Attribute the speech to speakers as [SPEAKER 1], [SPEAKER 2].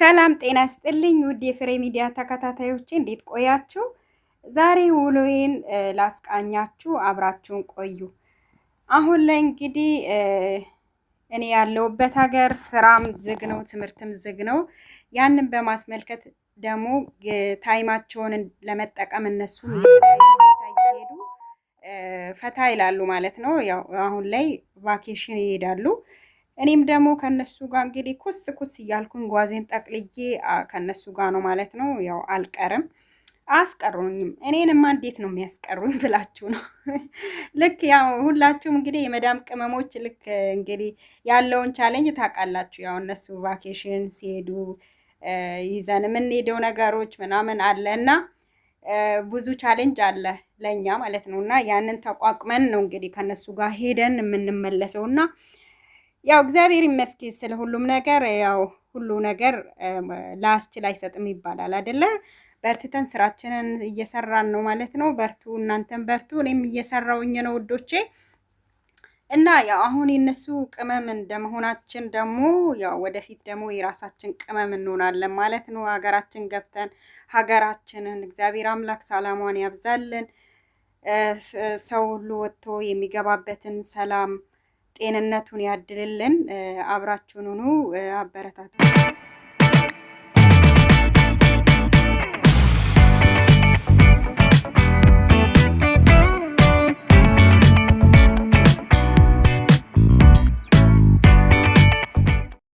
[SPEAKER 1] ሰላም ጤና ይስጥልኝ ውድ የፍሬ ሚዲያ ተከታታዮቼ እንዴት ቆያችሁ? ዛሬ ውሎዬን ላስቃኛችሁ፣ አብራችሁን ቆዩ። አሁን ላይ እንግዲህ እኔ ያለሁበት ሀገር ስራም ዝግ ነው፣ ትምህርትም ዝግ ነው። ያንን በማስመልከት ደግሞ time ኣቸውን ለመጠቀም እነሱም የተለያዩ ቦታ እየሄዱ ፈታ ይላሉ ማለት ነው። ያው አሁን ላይ vacation ይሄዳሉ። እኔም ደግሞ ከነሱ ጋር እንግዲህ ኩስ ኩስ እያልኩኝ ጓዜን ጠቅልዬ ከነሱ ጋር ነው ማለት ነው። ያው አልቀርም፣ አያስቀሩኝም። እኔንማ እንዴት ነው የሚያስቀሩኝ ብላችሁ ነው። ልክ ያው ሁላችሁም እንግዲህ የመዳም ቅመሞች ልክ እንግዲህ ያለውን challenge ታውቃላችሁ። ያው እነሱ vacation ሲሄዱ ይዘን የምንሄደው ነገሮች ምናምን አለ እና ብዙ challenge አለ ለእኛ ማለት ነው። እና ያንን ተቋቁመን ነው እንግዲህ ከነሱ ጋር ሄደን የምንመለሰው እና ያው እግዚአብሔር ይመስገን ስለ ሁሉም ነገር። ያው ሁሉ ነገር ላስችል አይሰጥም ይባላል አይደለ? በርትተን ስራችንን እየሰራን ነው ማለት ነው። በርቱ፣ እናንተም በርቱ፣ እኔም እየሰራውኝ ነው ውዶቼ። እና ያው አሁን የነሱ ቅመም እንደመሆናችን ደግሞ ያው ወደፊት ደግሞ የራሳችን ቅመም እንሆናለን ማለት ነው። ሀገራችን ገብተን ሀገራችንን እግዚአብሔር አምላክ ሰላሟን ያብዛልን። ሰው ሁሉ ወጥቶ የሚገባበትን ሰላም ጤንነቱን ያድልልን። አብራችሁን ሁኑ፣ አበረታቱ።